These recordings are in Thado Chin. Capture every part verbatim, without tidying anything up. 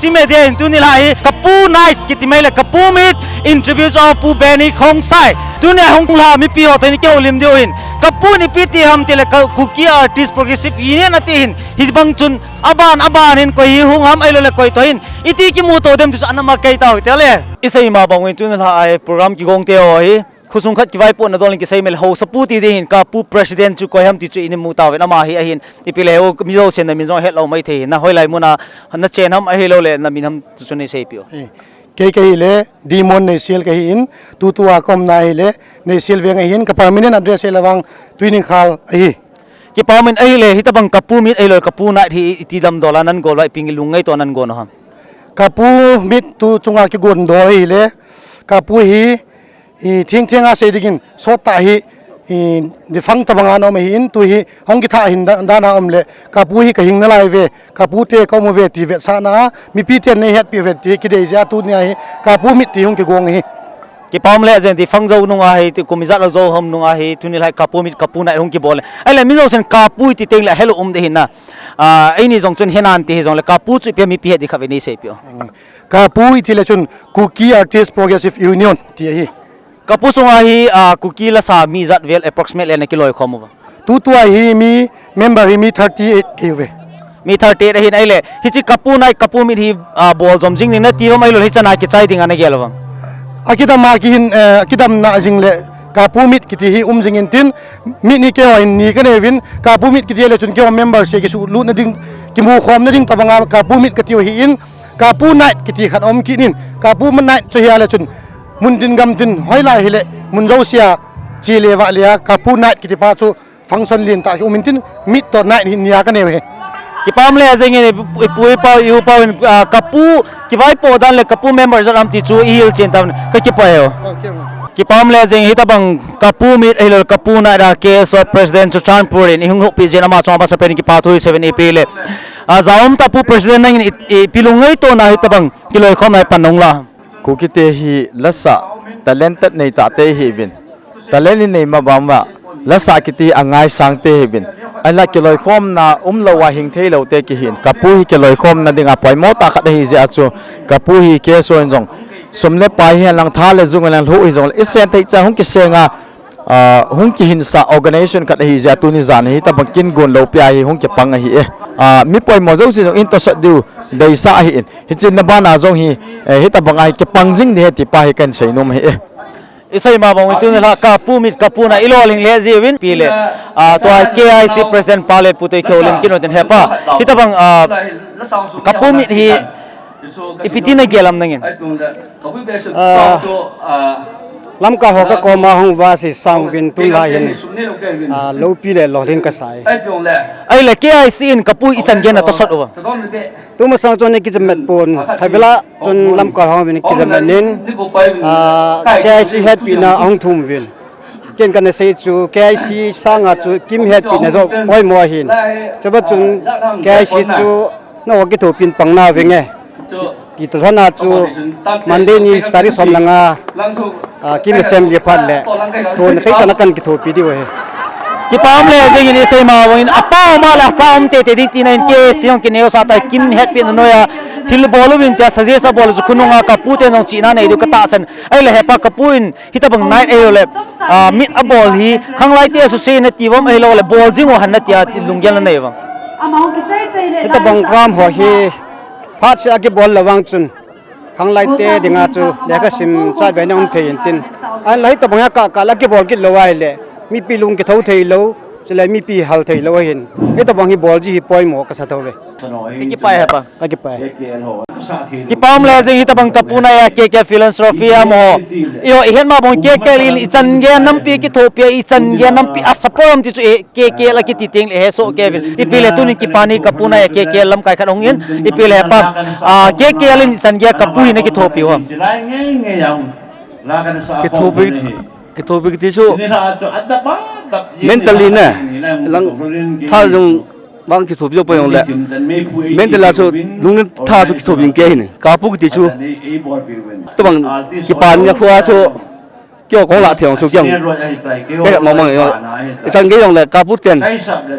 Time dia in tuni lha hi Kapu Night kiti mai le Kapu Meet, introduce of Pu Benny Khongsai. Tuni a hung lha mipi ho toh in kihoulim diu hin. Kapu in ipi ti ham ti le ka Kuki Artist Progressive Union ati hin. Hibang chun aban aban hin koi hi hung ham ahilou le koi toh hin. Iti kimuto dem ti chu ana ma kei tau ti le. Isei ma bang in tuni lha a hi program kigong te ho hi. Khosung khat kivaipohna dol in kisei mai le haosapu ti ding hin Kapu president chu koi ham ti chu in mu tauvin ama hi ahin ipi le heu mi jousen na min jong hetlou mai thei hin na hoilai mun a na chen ham ahilou le na min ham chu chu nei seipeh u. Eh, kei kahi le Dimon Neisel kahi in tutua ka umna hi le Neisel veng ahin ka permanent address hi le vang Tuining Khal ahi. Kipah um in ahile hitabang Kapu Meet ahilou Kapu Night hi iti lam dol a nan gol uva ipi lungngaito a nan gol u ham. Kapu Meet tu chunga kigon dol ahile Kapu hi I thing thing a sei dingin sot tah hi i defunct tabang a na um ahin tu hi hung kitha hin da- dan a um le Kapu hi ka hing nalai ve Kapu te ka um uve ti vetsahna a mipi ten nei hetpi uve ti kidei jeh a tunia hi Kapu Meet ti hung kigong ahi. Kipah um le jeng defunct jou nung ahi ti kum ijat lou jou hom nung ahi tuni lha Kapu Meet Kapu Night hung kibol le. Ahile mi jousen Kapu iti teng le helou um ding hin na. Ah, eini jong chun henan ti hi jong le Kapu chu ipi mipi het ding khat vei nei seipeh u. Kapu iti le chun Kuki Artist Progressive Union ti ahi. Kapu sunga hi, ah, Kuki lasa mi ijat vel approximate le na kiloikhom uva. Tutua hi mi member hi mi thirty eight kahi uve. Mi thirty eight ahin ahile. Hiche Kapu Night, Kapu Meet hi, ah, bol jom jing ding nati uvam ahilou le hichan a kichai ding ana gel uvam. Akidam a kihin, eh, akidamna jing le Kapu Meet kiti hi um jing in tin Meet ni keiho hin ni kanei uvin Kapu Meet kiti le chun keiho member se kisuhlutna ding kimukhomna ding tabang a Kapu Meet kati u ahin Kapu Night kiti khat um kit in Kapu Night chu hi a le chun mun tin gam tin hoilai hile mun jousea che le vah le a Kapu Night kiti pa chu function lentah kium in tin Meet toh Night hi nia kanei u ahi. Kipah um le jeng in ipu ipa u iu pa u in, ah, Kapu kivaipoh dan le Kapu member jat ham ti chu ihil chen tauvin kakipah e. Kipah um le jeng hitabang Kapu Meet ahilou Kapu Night a K S O president Churachandpur in ihung houpi jeh in ama chunga masapen in kipathu isei uvin ipi le. Ah, jaum tah Pu president nangin i- ipi lungngaito na hitabang kiloikhomna hi pan nung la. Kukite hi lasa talented nei tah te hi uvin. Talent in nei ma bang uva lasa kiti angaisang te hi uvin. Ahinla kiloikhomna umlou a hing theilou te kihin. Kapu hi kiloikhomna dinga poimo tah khat ahi jeh a chu Kapu hi K S O in jong sum le pai hihen lang tha le jung lang lhu hi jong le isen thei cha hung kisenga Ah, hung kihinsa organization khat ahi jeh a tuni jan hitabang kin gon lou pia hi hung kipang ahi e. Ah, mi poimo jouse jong in tosot diu deisah ahi in. Hiche na bana jong hi, eh, hitabang a hi kipang jing ding ahi ti pa hi kan sei nom ahi e. Isei ma bang tuni lha Kapu Meet Kapu Night ilo ling le jiuvin pi le. Ah, tua K I C president pa le pu te kihoulim kit u tin hepa. Hitabang, ah, Kapu Meet hi ipi ti na gel am nangin. Ah, Lamka ho ka koma hung vase sang uvin tun lha hin, ah, loupi le lolhing kasai. Ahile K I C in Kapu ichan gei na tosot uva. Tumasang chun kijamet pon, thavela chun Lamka ho uvin kijamet in, ah, K I C hetpina ahung thum uvin. Ken kana sei chu K I C sanga chu kim hetpina joh poimo ahin. Chaba chun K I C chu na kithopi in pang na venge. Ti toh lhona chu Monday ni tarik som le nga, ah, kim assembly phat le. Thona tei chana kan kithopi diu ahi. Kipah um le jeng in isei ma bang in apa ma la cha um tete ding tina in K I C jong kineo sa tai kim hetpina noiya thil bol uvin tia suggest abol chu khonunga Kapu te jong chihna nei diu katahsan. Ahile hepa Kapu in Hitabang night ahilou le, ah, meet abol hi, khanglai te asusei nati uvam ahilou le, bol jing u ham nati a lunggel nanei uvam. Hitabang program ho hi, phat seh a kibol lou vang chun, khanglai te dinga chu, lekha sim chat ve na um thei in tin. Ahinla hitabang a ka, ka la kibol kit lou ahile, mipi lung kithou thei lou, Chule mipi hal thei lou ahin. Hitabang hi bol ji hi poimo kasa thou ve. Kakipah e hepa. Kakipah e. Kipah um le jeng hitabang Kapu night a K K Philanthropy amaho. Eiho ihet ma bang K K L in ichan gei nampi kithopi a ichan gei nampi a support um ti chu e K K L a kiti teng le hesoh kei uvin. Ipi le tunin kipa ni Kapu night a K K L lamkai khat hung in. Ipi le hepa. A K K L in ichan gei Kapu hina kithopi u ham. Kithopi Kithopi kiti chu mentally ne, lang tha jong bang kithopi jong pa jong le. Mentally chu lunglen tha chu kithopi jong kei hin. Kapu kiti chu. Tobang kipan nia khu a chu Keiho kong lah thei jong chu kei jong. Kei mong mong jong. Ichan gei jong le kapu ten.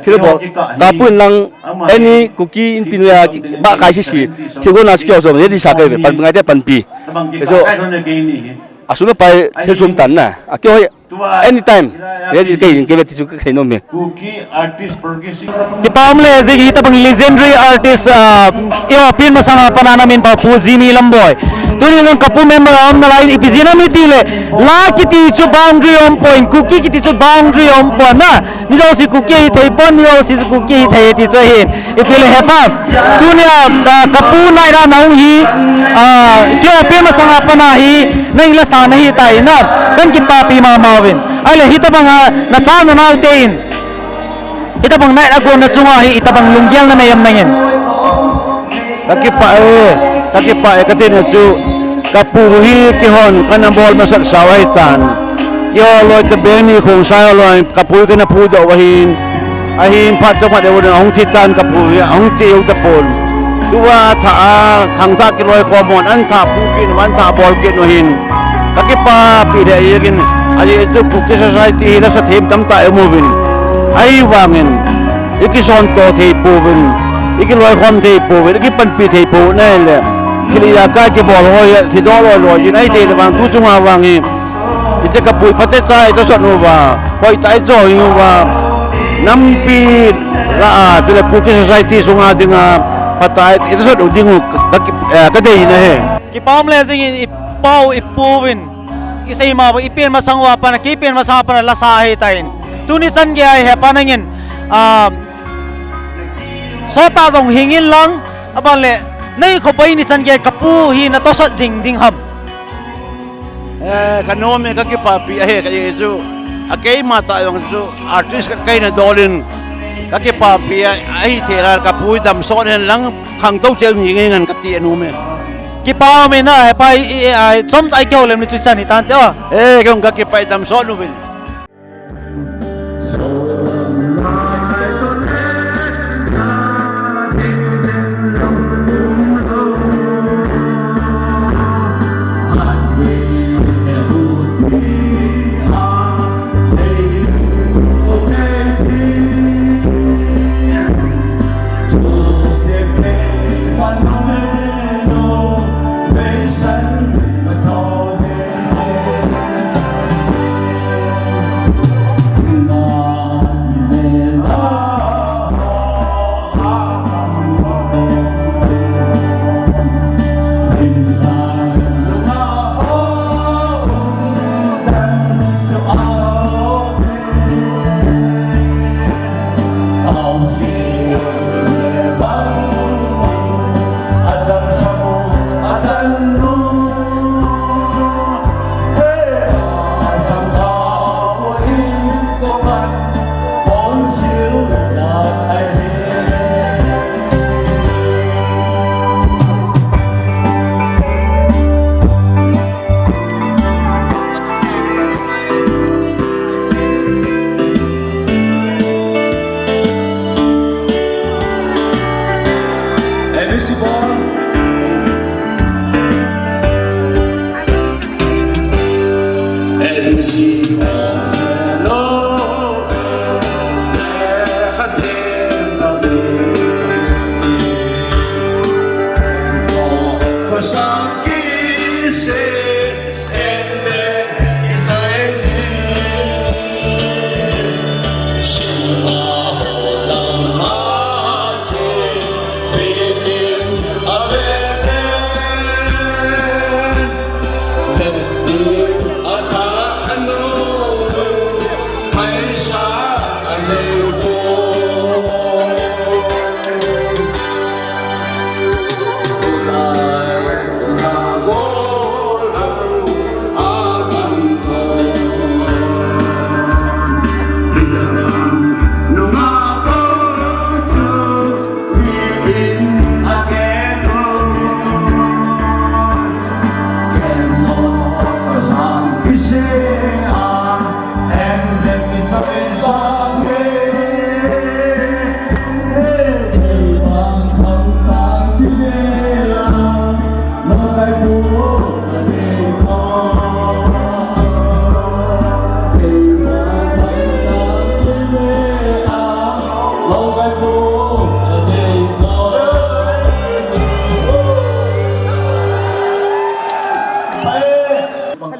Thil bol. Kapu in lang any Kuki inpi noiya ba kai sisi. Thil gonna chu keiho chu ready sa kei ve. Pan ngai te panpi. Kei chu. Asuna pai thil sum tan na. A keiho anytime ready kei in kei ve ti chu ka thei nom e. Kuki artist progressive. Kipa um le jing, hitobang legendary artist, ah, eiho pen masanga pat a na min pha Pu Jimmy Lamboi. Tuni lang kapu member a um nalai in ipi jeh ham itile, la kiti chu boundary um poi, Kuki kiti chu boundary um poi na. Mi jouse Kuki hithei pon, mi jouse Kuki hithei ti chu ahin. Itile hepa. Tunia, ah, kapu nai dan a hi, ah, keiho pen masanga pat a hi, nang la sa nahi tai na. Kan kipapi mama uvin. Ahile hitobang a, nacha nanao te in. Hitobang nai a gonna chunga hi, hitobang lunggel nanei am nangin. Ka kipah e, ka kipah e, ka tina chu, kapu hi keihon, kana bol masat sau ahitan. Keiho loi ta beni khong sai loi, kapu kana pudoh u ahin. Ahin phat chomkhat eihon, ahung thi tan kapu hi, ahung thi u tapon. Tua tha a, khangthah kiloikhom hon, an thah pu kit u, an thah bol kit u hin. Ka kipapi lheh jengin, ajeh chu Kuki society hi lasa them tamtah i um uvin. Ahivangin, i kisonto thei pouvin, i kiloikhom thei pouvin, i kipanpi thei pouvin ahile. Thil ijakai kibol ho hi, thi doh loi loi jin, ahithei le vang tu chunga vang hi. Hiche kapu hi phatecha i tosot uva, hoitah i cho uva, nampi lah a, chule Kuki society sunga dinga, phatah i tosot u ding u, ka, ka, eh, ka deina ahi. Kipa um le jingin i pau i pu uvin, i seima uva, i pen masang uva pat a, kei pen masang uva pat a lasa ahitan. Tuni chan gei a hepa nangin, ah, sot a jong hing in lang, aban le, nei kho pai ni chan gei kapu hi na tosot jing ding ham. Eh, ka nom e, ka kipapi ahi, ka e chu. A keima tah jong chu artist ka, ka hina dol in. Ka kipapi a, ahithei le kapu hi damsot hen lang khangtou cheu ni nge ngan kati a nom e. Kipa um e na, hepa i, i, i, chomcha i kihou lem ni chu chan hitante o. Eh, kei jong ka kipah e damsot uvin.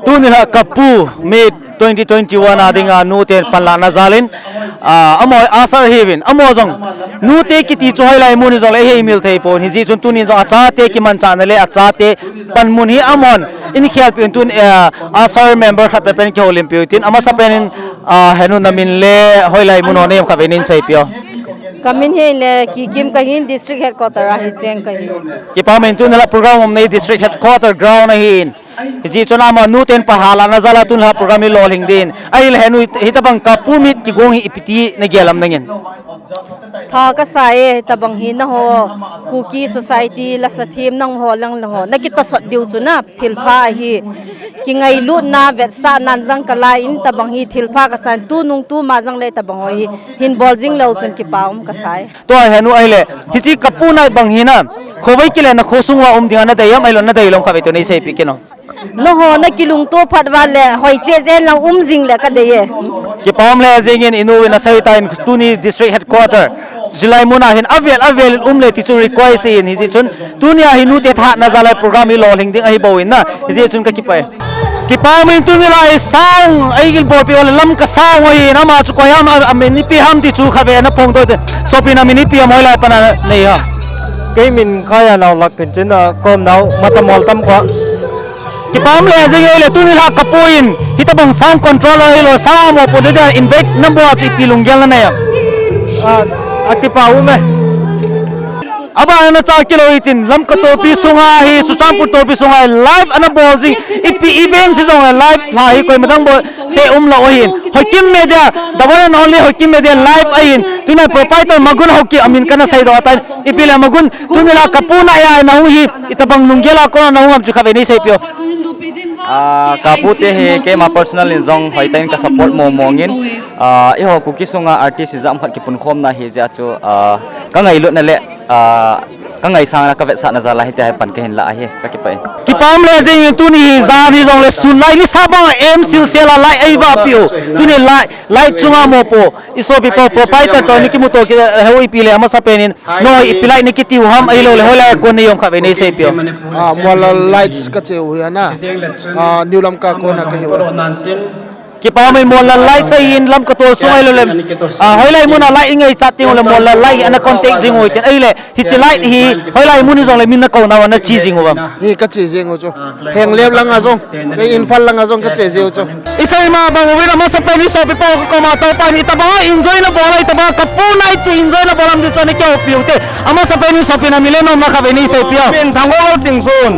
Tuni la Kapu Meet twenty twenty-one a dinga nute panlahna jalin, ah, amaho asar hiuvin, amaho jong nute kiti chu hoilai mun jong le hei mil thei pon, hijeh chun tuni jong achate kimanchahna le achate panmun hi amahon in khel piu tun, eh, asar member khat pen pen kihoulim piu tin, amasapen in, ah, henu namin le hoilai mun ho nei em khat vei nei seipeh o. Kamin hi le Kikim kahin, district headquarter a hi cheng kahi. Kipa umin, tuni la program um nei district headquarter ground ahin. Hijeh chun ama nuten panlahna jal a tuni la program hi lolhing din. Ahile henu hitabang Kapu Meet kigong hi ipi ti nagel am nangin. Pha kasa e, hitabang hi nangho Kuki society lasa them nangho lang nangho nakitosot diu chu na thilpha ahi. Kingailutna vetsahnan jang kalai in tabang hi thilpha kasan, tunung tuma jang le tabang ho hi hin bol jing leu chun kipa um kasa e. Tua henu ahile, hiche Kapu Night bang hi na, khovei kile na khosung uva um dinga nadei am ahilou nadei lou khat vei toh nei seipeh kit o. Nangho nakilungto phat uva le, hoiche jen lang um jing le kadei e. Kipa um le jingin inu in asei tan tuni district headquarter. Chulai mun a hin avel avel in um le ti chu request in hijeh chun tunia hi nute thahatna jal a program hi lolhing ding ahi bou in na. Hijeh chun kakipah e. Kipa umin tuni la hi sound, eigil bolpi ole Lamka sound ahin ama chu koi ham a, amin ipi ham ti chu khat vei ana phongdoh te. Sopi namin ipi ham hoilai pan a nei ham. Kei min Khaya Naolak kin chin a kom nau mata mol tam ko. Kipa um le jing e le tuni la Kapu in hitabang sound control ahilou sound amopo dia invite nabol chu ipi lunggel nanei am. A, akipa um e. Abana cha kilou hitin Lamka topi sunga hi Churachandpur topi sunga hi live ana bol jing ipi event si jong le live la hi koima dang bol se umlou ahin. Hoikim Media, the one and only Hoikim Media live ahin. Tuna proprietor Magun Haokip amin kana seidoh tan. Ipi le Magun, tuni la Kapu Night a nahung hi, itabang lunggel a kona nahung am chu khat vei nei seipeh o. Ah, Kapu te hi keima personal in jong hoitah in ka support mong mong in, ah, eiho Kuki sunga artist ijat ham khat kipunkhomna hi jeh a chu, ah, kangailutna le, ah, kangaisangna kavetsahna jal a hitia hi pan kahin lah ahi, kakipah e. Kipa um le jing in tuni hi jan hi jong le sun lai ni sa bang a em silsel a lai ei vah piu. Tuni lai Light chunga mopo, isopipa proprietor toh, nikimuto kihou ipi le amasapen in, nangho ipi light nikitiu ham ahilou le, hoilai a kon neium khat vei nei seipeh o. Ah, Mollal Lights kache u hi ana. Ah, New Lamka kona kahiu. Kipa umin Mollal Lights ahin Lamka tol sung ahilou le. Ah, hoilai mun a light ingaichat teng u le Mollal Light hi ana contact jing u hite ahile. Hiche light hi, hoilai mun hi jong le min nakou nau a nache jing u ham? Hi kache jing u chu. Henglep langa jong, Imphal langa jong kache jing u chu. Isei ma bang uvin amasapen isopipa kakoma tao pan itobang enjoy nabol a itobang Kapu Night chu enjoy nabol a um ti chu ana kihoupi u te. Amasapen isopi na mi le nom na khat vei nei seipeh o. Min Thangol Singson.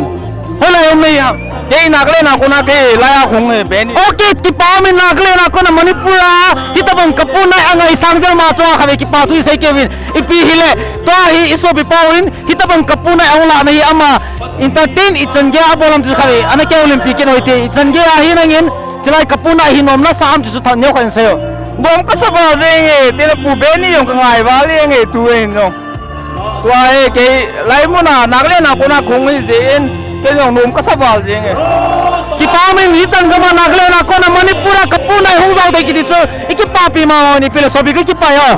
Hoilai um nei ham? Kei Nagaland a kona kei lai a hung e Benny. Okay, kipa umin Nagaland a kona Manipur a hitobang Kapu Night angaisang jel ma chunga khat vei kipa thu isei kei uvin. Ipi hile, tua hi isopipa uvin, hitobang Kapu Night ahung lahna hi ama entertain ichan gei a abol am ti chu khat vei ana kihoulimpi kit u hite, ichan gei a hi nangin, chulai Kapu Night hi nom nasa am ti chu thanneo khat in sei o. Nom kasa val jeng e, tile Pu Benny jong kangai val jeng e, tu hin jong. Tua hi kei lai mun a Nagaland a kona kahung hi jeh in, kei jong nom kasa val jeng e. Kipa umin hichan gam a Nagaland a kona Manipur a Kapu Night hung jao thei kiti chu, ikipapi ma o ni pile sopi kakipah o.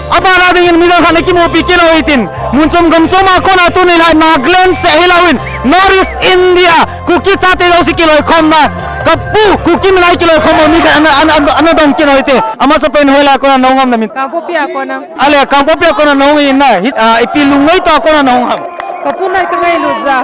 Abana dingin mi jong khat nakimupi kit u hitin, mun chom gam chom a kona tuni la Nagaland seh hilouvin North East India Kuki chate jouse kiloikhomna, Kapu Kuki min a kiloikhomna mi khat ana, ana, ana, ana dong kit u hite. Amasapen hoilai a kona nahung am namin? Kangpokpi a kona. Ale, Kangpokpi a kona nahung in na, hi, ah, ipi lungngai toh a kona nahung ham? Kapu Night kangailut jeh a.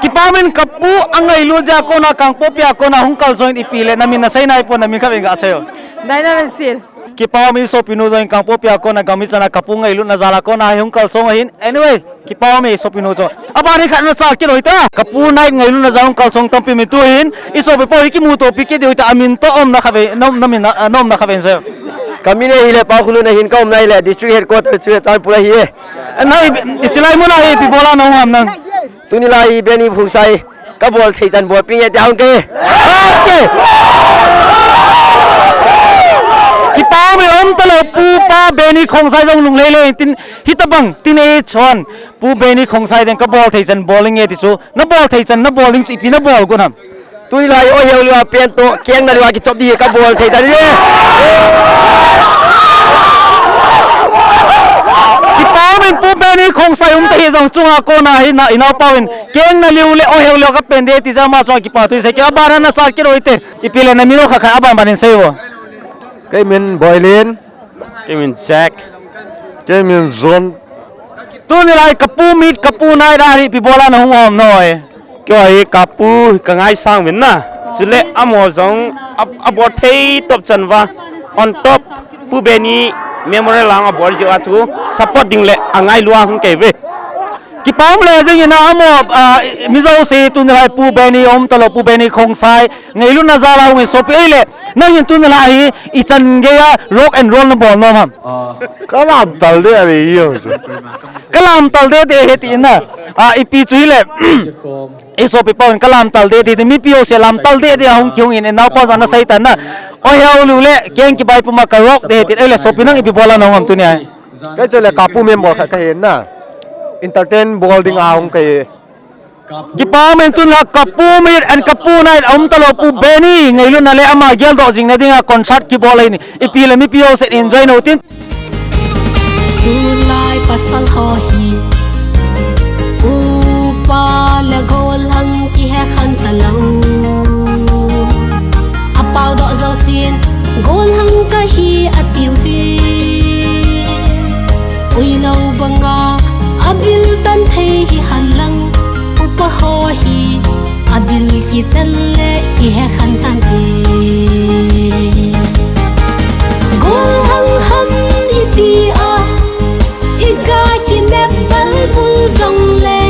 Kipa umin Kapu angailut jeh a kona Kangpokpi a kona hung kalsong in ipi le namin nasei nai pon namin khat vei gasei o. Daina Lensil. Kipa umin isopinu jong Kangpokpi a kona gam ichan a Kapu ngailutna jal a kona hi hung kalsong ahin. Anyway, kipa umin isopinu jong. Abana khat nacha kit u hita. Kapu Night ngailutna jal a hung kalsong tampi min tu hin. Isopipa hi kimutopi kit diu hita amin toh umna khat vei, nom, namin, ah, nomna khat vei in sei o. Kamin ahile Paokhullun ahin kaumna ahile district headquarter chu Churachandpur ahi e. Nang i, ichilai mun a ipi bol a nahung ham nang? Tuni la hi Benny Khongsai. Kabol thei chan bolpi nge ti hung ke. Okay. Kipa umin um talou Pu Pa Benny Khongsai jong lunglhai le tin hitobang tin e chon Pu Benny Khongsai ding kabol thei chan bol nge ti chu nabol thei chan nabol ding chu ipi nabol got ham? Tuni la hi o heu liu a pen toh keng na liu a kichop di kabol thei chan e. Ani Khongsai um ta hi jong chunga kona hi na, i naopa in keng na liu le o heu le ka pen de ti jama chunga kipa thu sei ke, abana na cha ki roi te. Ipi le na mi no kha kha aban ban in sei vo. Kei min Boilin. Kei min Jack. Kei min John. Tuni lai ka pu mit ka pu nai da hi ipi bola na hung om noi. Kei hi ka pu ka ngaisang vin na. Chule amo jong a, abol thei top chan va. On top Pu Benny Memorial lang abol jiu a chu support ding le angailua hung kei ve. Kipah le jing ina amo, ah, Mizo si tuni lai Pu Benny um talou Pu Benny Khongsai. Ngailutna jal a hung in sopi ei le, nangin tuni lai hi, i chan gei a rock and roll na bol nom ham? Ka lam tal de a ve i jong chu. Ka lam tal de de he ti na. A, ipi chu hi le, i sopi pa un ka lam tal de de, mipi ho se lam tal de de a hung ki hung in, naopa jong na sei ta na. O heu lu le, keng kibai puma ka rock de he ti, ei le sopi nang ipi bol a na hung am tuni a. Kei chu le ka pu member khat ka hi na. Entertain bol ding a hung kei. Kipah men tun la ka pu mit and ka pu nai um talou Pu Benny ngailutna le ama geldoh jing na dinga concert kibol ahi ni. Ipi le mipi ho se enjoy nou tin. Tulai pasal ho hi upa le gollhang kihe khen talou. Apao doh jousen gollhang kahi atiuve. Uinou banga abil tan thei hi henlang, upa ho hi abil kitel le kihe khen tante. Gollhang ham iti a, iga kinep balbul jongle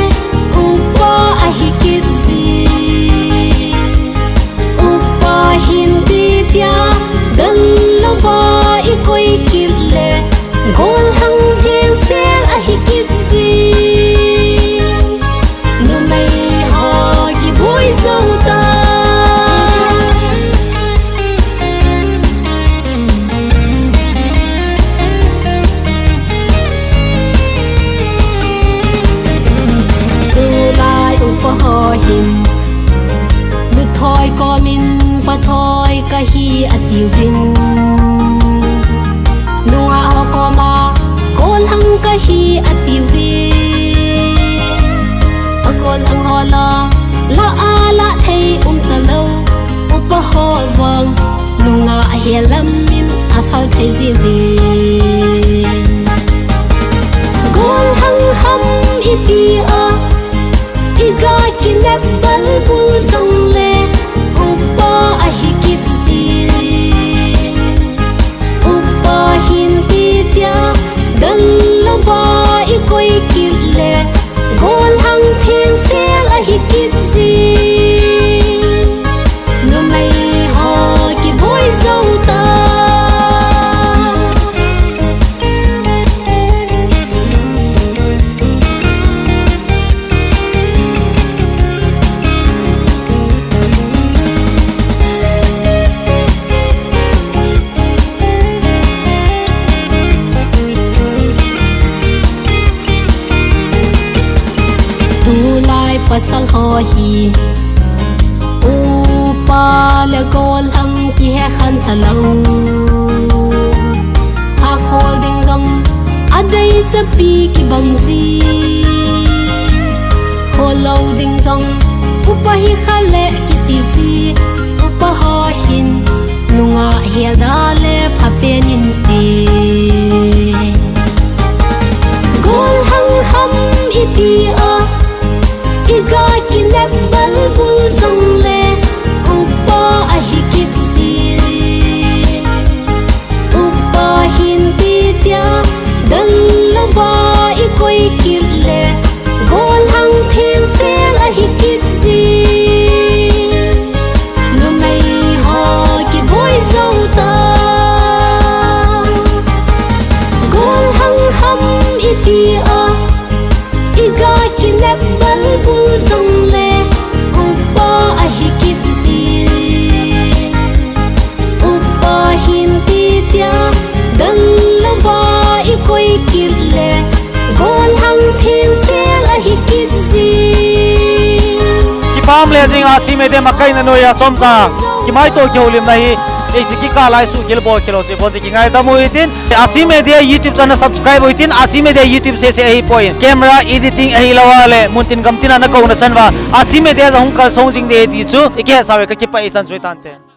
upa ahi kit ji. Upa hin ti tia, don louva i koi kit le, gollhang thengsel ahi kit ji. Numei ho kiboi jou ta. Tulai upa ho hin nuthoi komin pathoi kahi atiuvin. Nungah ho koma gollhang kahi atiuve. Agollhang ho la, la a la thei um talou. Upa ho vang nungah he lamin aphal thei jiuve. Gollhang ham iti a, iga kinep balbul jongle upa ahi kit ji. Upa hin ti tia, don louva i koi kit le, gollhang thengsel ahi kit ji. Numei ho kiboi jou ta. Tulai pasal ho hi upa le gollhang kihe khen talou. Akhol ding jong adei chapi kibang ji. Kholou ding jong upa hi kha le kiti ji. Upa ho hin nungah hel da le phapen inte. Gollhang ham iti a, iga kinep balbul jongle upa ahi kit ji. Upa hin ti tia, don louva i koi kit le, gollhang thengsel ahi kit ji. Numei ho kiboi jou ta. Gollhang ham iti a, iga kinep balbul jongle upa ahi kit ji. Upa hin ti tia, don louva i koi kit le, gollhang thengsel ahi kit ji. Kipah le jing a, si me de makai na noia chomcha kimaito kihoulimna hi Hiche kikah lai suhgil bol khel ho chu ibol chu kingaidam u hitin. Asi Media YouTube channel subscribe u hitin, Asi Media YouTube sese ahipoi. Camera editing ahilou a le, muntin gamtin a nakouna chan uva Asi Media jong hung kalsong jing ding ahi ti chu ikihetsau ve, kakipah e, ichan chu hitante.